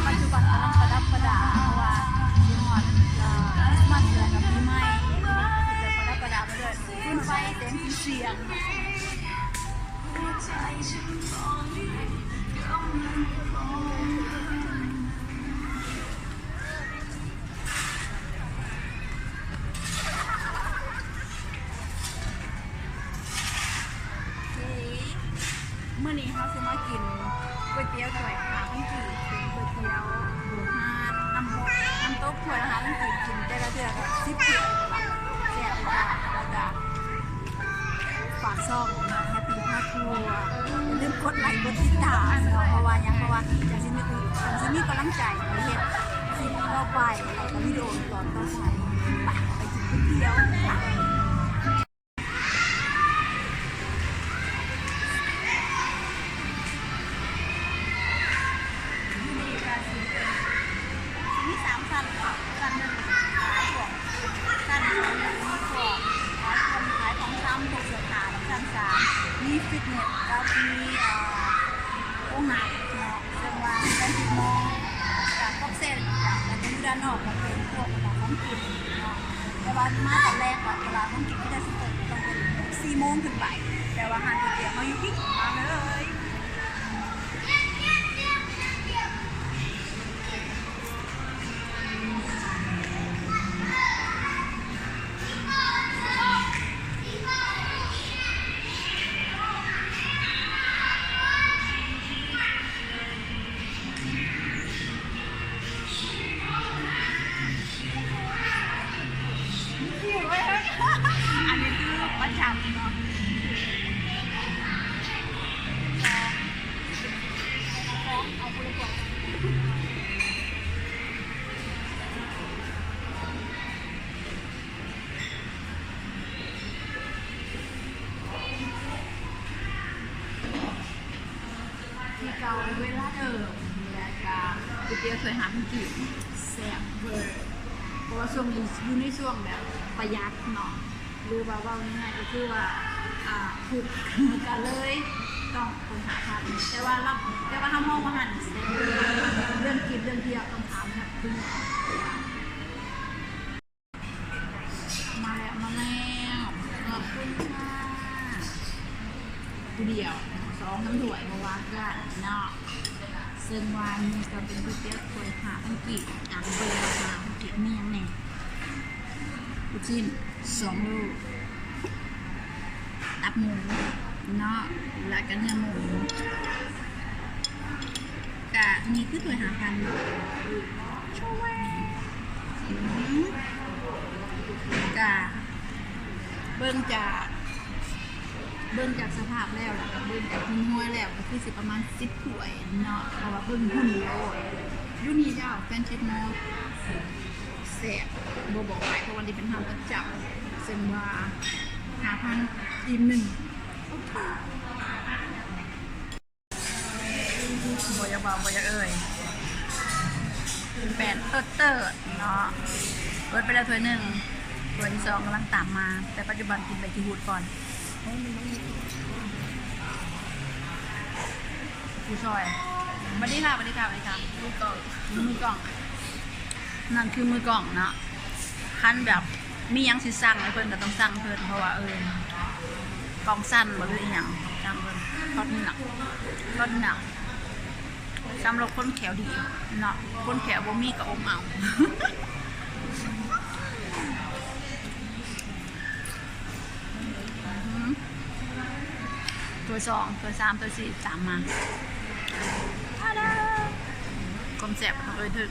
ປັດຈຸບັນກຳລັງປະດັບປະດາ ເພາະວ່າຊິຮອດ ເອີ ຄຣິສມາສ ແລ້ວກໍປີໃໝ່ ກໍຊິປະດັບປະດາໄປດ້ວຍຟືນໄຟແສງສີສຽງ. ມື້ນີ້ເຮົາຊິມາກິນກ໋ວຍຕຽວຖ້ວຍຫ້າພັນກີບ ເປັນກ໋ວຍຕຽວບູຮານ ນ້ຳ ນ້ຳຕົກຖ້ວຍລະຫ້າພັນກີບ ກິນແຕ່ລະເທື່ອກໍສິບຖ້ວຍ ແຊບ ແລ້ວກໍ ຝາກຊ່ອງເນາະ ແຮັບປີ້ພາທົວ ຢ່າລືມກົດໄລກົດຕິດຕາມເນາະ ເພາະວ່າຫຍັງ ເພາະວ່າຈັ່ງຊິມີ ຈັ່ງຊິມີກຳລັງໃຈໄປເຮັດຄລິບຕໍ່ໄປ ແລ້ວກໍວິດີໂອຕອນຕໍ່ໄປ. ໄປ ໄປກິນກ໋ວຍຕຽວ. ມີສາມຊັ້ນເນາະ ຊັ້ນໜຶ່ງຂາຍພວກ ຊັ້ນສອງມີພວກຂາຍເຄື່ອງຂາຍຂອງຊຳ ພວກເສື້ອຜ້າ ແລ້ວຊັ້ນສາມມີຟິດເນສ ກັບມີ ເອີ ໂຮງໜັງເນາະ ເຊິ່ງວ່າໃນທີ່ມອງຈາກກັບເສັ້ນ ແລ້ວກໍຢູ່ດ້ານນອກກໍເປັນພວກຂອງກິນເນາະ ແຕ່ວ່າມາຕອນແລກກໍເວລາຂອງກິນກໍຈະຊິເປີດ ຕ້ອງເປັນສີ່ໂມງຂຶ້ນໄປ ແຕ່ວ່າຮ້ານກ໋ວຍຕຽວເຮົາຢູ່ພີ້ ມາເລີຍ. ອັນນີ້ຄືປະຈຳເນາະ. ທີ່ເກົ່າເວລາເດີມ ແລະກະກ໋ວຍຕຽວຖ້ວຍຫ້າພັນກີບ ແຊບເວີ ເພາະວ່າຊ່ວງນີ້ຢູ່ໃນຊ່ວງແບບປະຢັດເນາະ ຫຼືວ່າເວົ້າງ່າຍໆກໍຄືວ່າ ອ່າ ທຸກ ກະເລີຍຕ້ອງເປັນຫ້າພັນ ແຕ່ວ່າລະ ແຕ່ວ່າເຮົາມອງວ່າຫັ້ນ ເລື່ອງກິນເລື່ອງທ່ຽວຕ້ອງຖາມແບບ ມາແລ້ວ ມາແລ້ວ ຂອບຄຸນຄ່ະ. ຜູ້ດຽວ ສອງສາມຖ້ວຍບໍ່ວ່າກັນເນາະ ເຊິ່ງວ່ານີ້ກໍເປັນກ໋ວຍຕຽວຖ້ວຍຫ້າພັນກີບ ອ່າ ເບິ່ງລາຄາເຮົາກິນມີຫຍັງແດ່ ລູກຊີ້ນສອງໂລ ຕັບໝູເນາະ ແລ້ວກໍເນື້ອໝູ ກະນີ້ຄືຖ້ວຍຫ້າພັນ ຊະແວ ອືມ ກະເບິ່ງຈາກ ເບິ່ງຈາກສະພາບແລ້ວ ແລ້ວກະເບິ່ງຈາກຮຸ່ນຮວຍແລ້ວ ກະຄືຊິປະມານສິບຖ້ວຍເນາະ ເພາະວ່າເບິ່ງຫຸ່ນໂລດ. ຢູ່ນີ້ເຈົ້າ ແຟນເຊັກເນາະ ແຊບ ບໍ່ບອກຫຼາຍ ເພາະວ່ານີ້ເປັນຮ້ານປະຈຳ ເຊິ່ງວ່າຫ້າພັນ ອີ່ມໜຶ່ງ ໂອເຄ. ບໍ່ຢາກເວົ້າບໍ່ຢາກເອີ່ຍ ແປດເຕີດເນາະ ເບິດໄປແລ້ວຖ້ວຍໜຶ່ງ ຖ້ວຍທີສອງກຳລັງຕາມມາ ແຕ່ປັດຈຸບັນກິນໃບຂີ້ຫູດກ່ອນ. ຜູ້ຊ່ອຍ ຫວັດດີຄ່ະ ຫວັດດີຄ່ະ ຫວັດດີຄ່ະ ມືກ້ອງ ມືກ້ອງ ນັ້ນຄືມືກ້ອງເນາະ ຄັນແບບ ມີຫຍັງຊິສັ່ງໃຫ້ເພິ່ນກໍຕ້ອງສັ່ງເພິ່ນ ເພາະວ່າ ເອີ ກ້ອງສັ່ນບໍ່ ຫຼືອີ່ຫຍັງ ສັ່ງເພິ່ນ ທອດເໜືອກ ທອດເໜືອກ. ສຳລັບຄົນແຂ້ວດີເນາະ ຄົນແຂ້ວບໍ່ມີກໍອົມເອົາ. ຖ້ວຍສອງ ຖ້ວຍສາມ ຖ້ວຍສີ່ຕາມມາ. ຄວາມແຊບບໍ່ຕ້ອງເອີ່ຍເຖິງ.